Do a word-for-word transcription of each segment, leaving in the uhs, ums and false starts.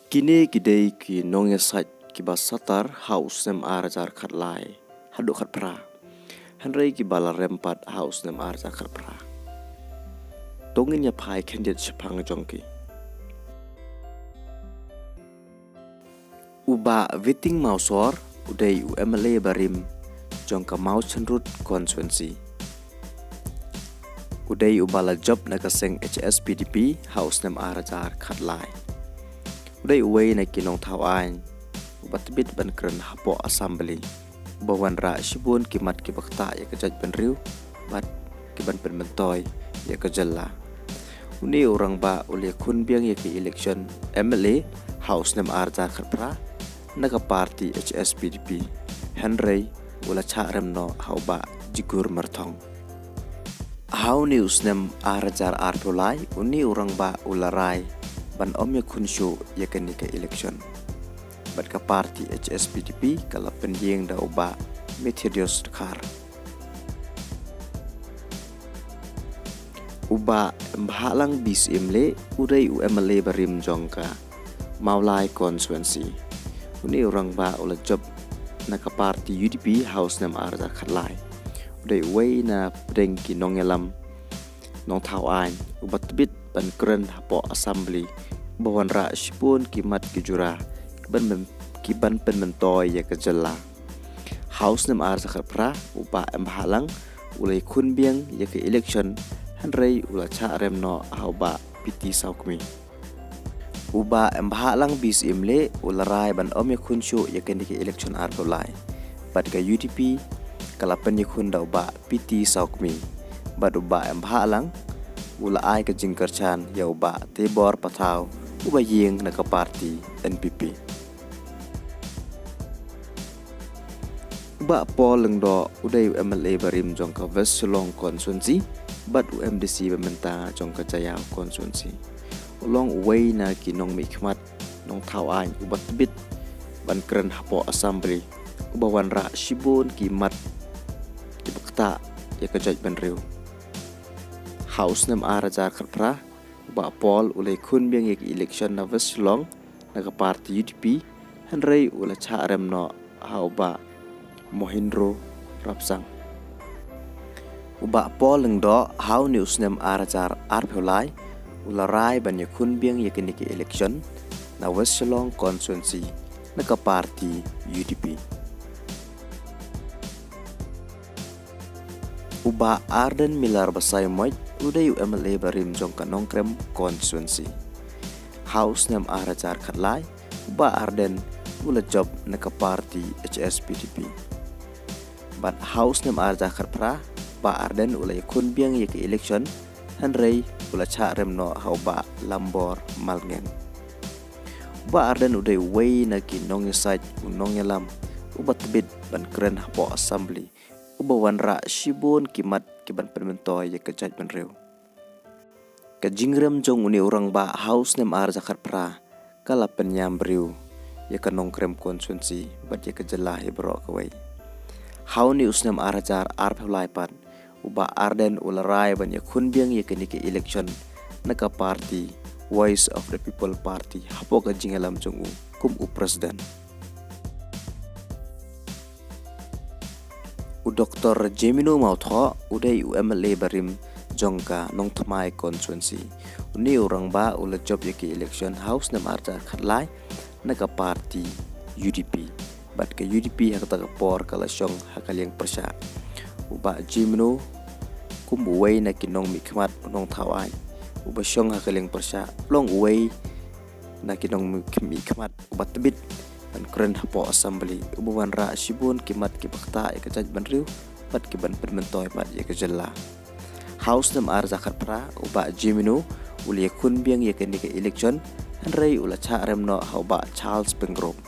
Kine ki dei ki nongïasaid kiba satar ha u snem ar hajar khatlai haduh khatphra, hynrei kiba la rem pat ha u snem ar hajar khatphra. To ngin ïa phai khyndiat shaphang jong ki. U Bah Viting Mawsor u dei u M L A barim jong ka Mawchynrut constituency. U dei uba la jop na ka seng H S P D P ha u snem ar hajar khatlai. U dei uwei na ki nongthaw aiñ uba tbit ban kren hapoh Assembly, uba wanrah shibun ki mat kiba ktah ïa ka jaitbynriew bad ki ban pynmyntoi ïa ka jylla. Une u rangbah u la ïakhun biang ïa ka election M L A ha u snem ar hajar khatphra na ka party H S P D P, hynrei u la chah rem noh ha u Bah Jigur Myrthong. Ha une u snem ar hajar arphew lai, une u rangbah u la rai ban ym ïakhun shuh ïa kane ka election. Bad ka party H S P D P ka la pynïeng da u Bah Methodius Dkhar. U Bah Embhahlang B C M Leh u dei u M L A barim jong ka Mawlai constituency. Une u rangbah u la jop na ka party U D P ha u snem ar hajar khatlai. U dei uwei na pdeng ki nongïalam nongthaw aiñ uba tbit ban kren hapoh Assembly, uba wanrah shibun ki mat ki jura ki ban, ki ban pynmyntoi ïa ka jylla. Ha u snem ar hajar khatphra, u Bah Embhahlang u la ïakhun biang ïa ka election, hynrei u la chah rem noh ha u Bah P T Sawkmie. U Bah Embhahlang B C M Leh u la rai ban ym ïakhun shuh ïa kane ka election arphew lai. Bad ka U D P ka la pynïakhun da u Bah P T Sawkmie. Bad u Bah Embhahlang u la ai ka jingkyrchan ïa u Bah Teibor Pathaw uba ïeng na ka party N P P. U Bah Paul Lyngdoh u dei u M L A barim jong ka West Shillong constituency bad u M D C ba mynta jong ka Jaïaw constituency. U long uwei na ki nongmihkhmat nongthaw aiñ uba tbit ban kren hapoh Assembly, uba wanrah shibun ki mat kiba ktah ïa ka jaitbynriew. Ha u snem ar hajar khatphra, u Bah Paul u la ïakhun biang ïa ka election na West Shillong na ka party U D P, hynrei u la chah rem noh ha u Bah Mohindro Rapsang. U Bah Paul Lyngdoh ha une u snem ar hajar arphew lai u la rai ban ïakhun biang ïa kane ka election na West Shillong constituency na ka party U D P. U Bah Ardent Miller Basaiawmoit u dei u M L A barim jong ka Nongkrem constituency. Ha u snem ar hajar khatlai, u Bah Ardent u la jop na ka party H S P D P. Bad ha u snem ar hajar khatphra, Bah Ardent u la ïakhun biang ïa ka election, hynrei u la chah rem noh ha u Bah Lambor Malngeng. U Bah Ardent u dei uwei na ki nongïasaid, u nongïalam uba tbit ban kren hapoh Assembly, uba wanrah shibun ki mat ki ban pynmyntoi ïa ka jaitbynriew. Ka jingrem jong une u rangbah ha u snem ar hajar khatphra ka la pynïam briew ïa ka Nongkrem constituency bad ïa ka jylla hi baroh kawei. Ha une u snem ar hajar arphew lai pat, u Bah Ardent u la rai ban ïakhun biang ïa kane ka election na ka party Voice of the People Party hapoh ka jingïalam jong u kum u president. U Doktor Jemino Mawthoh u dei u M L A barim jong ka Nongthymmai constituency. Une u rangbah u la jop ïa ka election ha u snem ar hajar khatlai na ka party U D P. Bad ka U D P ha kata ka por ka la shong ha ka liang pyrshah. U Bah Jemino kum uwei na ki nongmihkhmat u nongthaw aiñ uba shong ha ka liang pyrshah, u long uwei na ki nongmihkhmat uba tbit ban kren hapoh Assembly, uba wanrah shibun ki mat kiba ktah ïa ka jaitbynriew bad ki ban pynmyntoi pat ïa ka jylla. Ha u snem ar hajar khatphra, u Bah Jemino u la ïakhun biang ïa kane ka election, hynrei u la chah rem noh ha u Bah Charles Pyngrope.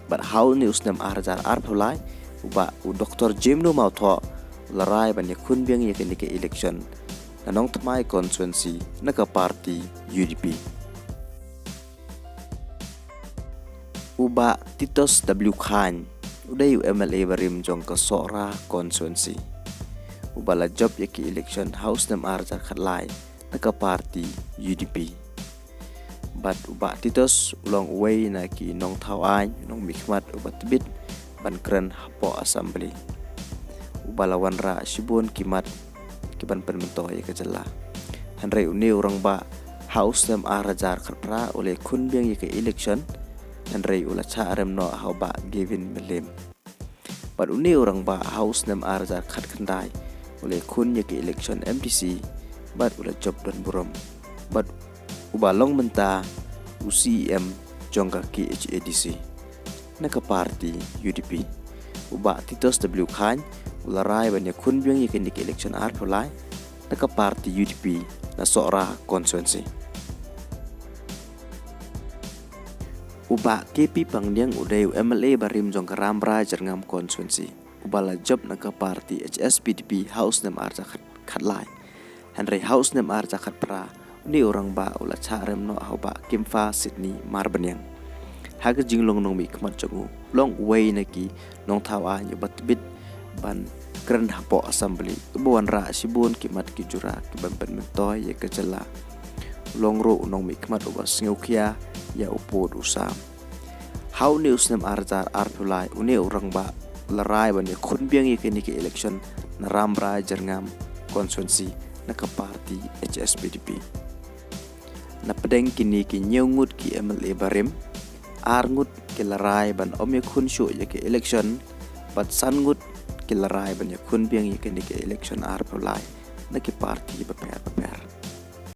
Bad ha une u snem ar hajar arphew lai, u Bah u Doktor Jemino Mawthoh u la rai ban ïakhun biang ïa kane ka election na Nongthymmai constituency na ka party U D P. U Bah Titus W Chyne u dei u M L A barim jong ka Sohra constituency, uba la jop ïa ka election ha u snem ar hajar khatlai na ka party U D P. Bad u Bah Titos u long uwei na ki nongthaw aiñ, nongmihkhmat uba tbit ban kren hapoh Assembly, uba la wanrah shibun ki mat ki ban pynmyntoi ïa ka jylla. Hynrei une u rangbah ha u snem ar hajar khatphra u la ïakhun biang ïa ka election, hynrei u la chah rem noh ha u Bah Gavin Mylliem. Bad une u rangbah ha u snem ar hajar khatkhyndai u la ïakhun ïa ka election M D C bad u la jop donburom. Bad uba long mynta u C E M jong ka K H A D C na ka party U D P. U Bah Titos W Chyne u la rai ban ïakhun biang ïa kane ka election arphew lai na ka party U D P na Sohra constituency. U Bah K P Pangdiang u dei u M L A barim jong ka Rambrai Jyrngam constituency, uba la jop na ka party H S P D P ha u snem ar hajar khatlai. Hynrei ha u snem ar hajar khatphra une u rangbah u la chah rem noh ha u Bah Kymphah Sydney Marbaniang. Ha ka jinglong nongmihkhmat jong u, u long uwei na ki nongthaw aiñ uba tbit ban kren hapoh Assembly, uba wanrah shibun ki mat ki jura ki ban pynmyntoi ïa ka jylla. U long ruh u nongmihkhmat uba sngewkhia ïa u pud u sam. Ha une u snem ar hajar arphew lai une u rangbah u la rai ban ïakhun biang ïa kane ka election na Rambrai Jyrngam constituency na ka party H S P D P. Na pdeng kine ki hynñiew ngut ki M L A barim, ar ngut ki la rai ban ym ïakhun shuh ïa ka election, bad san ngut ki la rai ban ïakhun biang ïa kane ka election arphew lai na ki party bapher bapher.